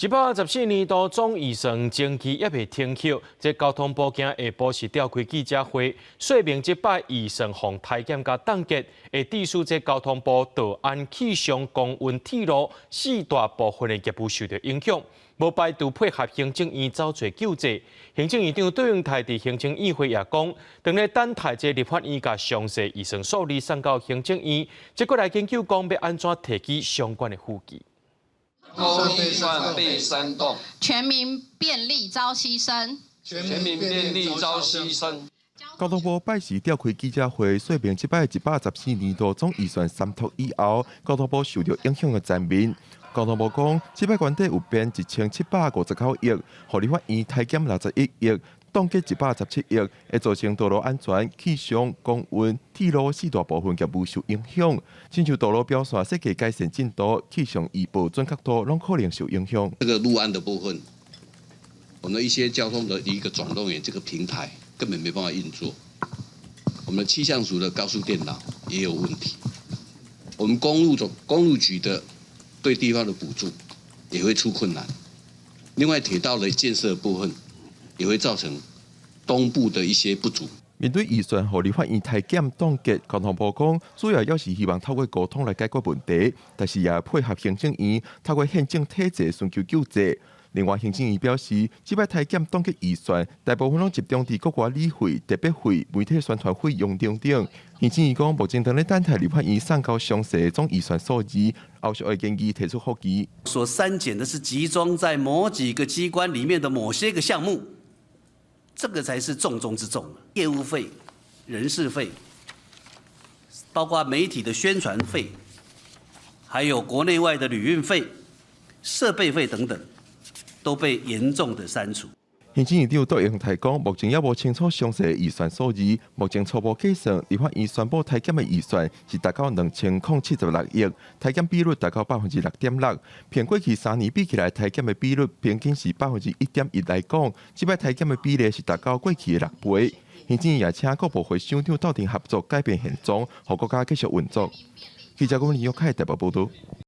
114年度總預算前期猶未停歇，這交通部今下晡時召開記者會，說明這擺預算予裁減佮凍結，會致使這交通部道安、氣象、公運、鐵路四大部分的業務受到影響，無排除配合行政院走做救濟。行政院長卓榮泰佇行政院會也講，當咧等待這立法院共詳細預算數字送到行政院，這閣來研究講欲按怎提起相關的附議。被煽動，全民便利遭犧牲，全民便利遭犧牲。交通部拜四召開記者會，說明這擺114年度總預算三讀以後，交通部受到影響的層面。交通部講，這擺原底有編1759億，予立法院裁減61億，凍結117億，會造成道路安全、氣象、公運、鐵路四大部分業務受影響。親像道路標線設計改善進度、氣象預報準確度，攏可能受影響。這個路安的部分，我們一些交通的一個總動員，這個平台根本沒辦法運作。我們氣象署的高速電腦也有問題。我們公路局的對地方的補助也會出困難。另外，鐵道的建設部分，也會造成東部的一些不足。面對預算予立法院裁減凍結，交通部講主要也是希望透過溝通來解決問題，但是也配合行政院透過憲政體制尋求救濟。另外，行政院表示，這擺裁減凍結預算，大部分攏集中佇國外旅費、特別費、媒體宣傳費用等等。行政院講，目前當咧等待立法院送交詳細總預算數字，後續會建議提出覆議。所刪減的是集中在某幾個機關裡面的某些個項目。這個才是重中之重，業務費、人事費，包括媒體的宣傳費，還有國內外的旅運費、設備費等等，都被嚴重的刪除。行政院長卓榮泰講，目前猶無清楚詳細預算數字，目前初步計算，立法院宣布裁減的預算是達到2076億，裁減比率達到6.6%。憑過去3年比起來，裁減的比率平均是1.1%來講，這擺裁減的比例是達到過去的6倍。行政院也請各部會首長鬥陣合作，改變現狀，予國家繼續運作。記者郭林玉凱台北報道。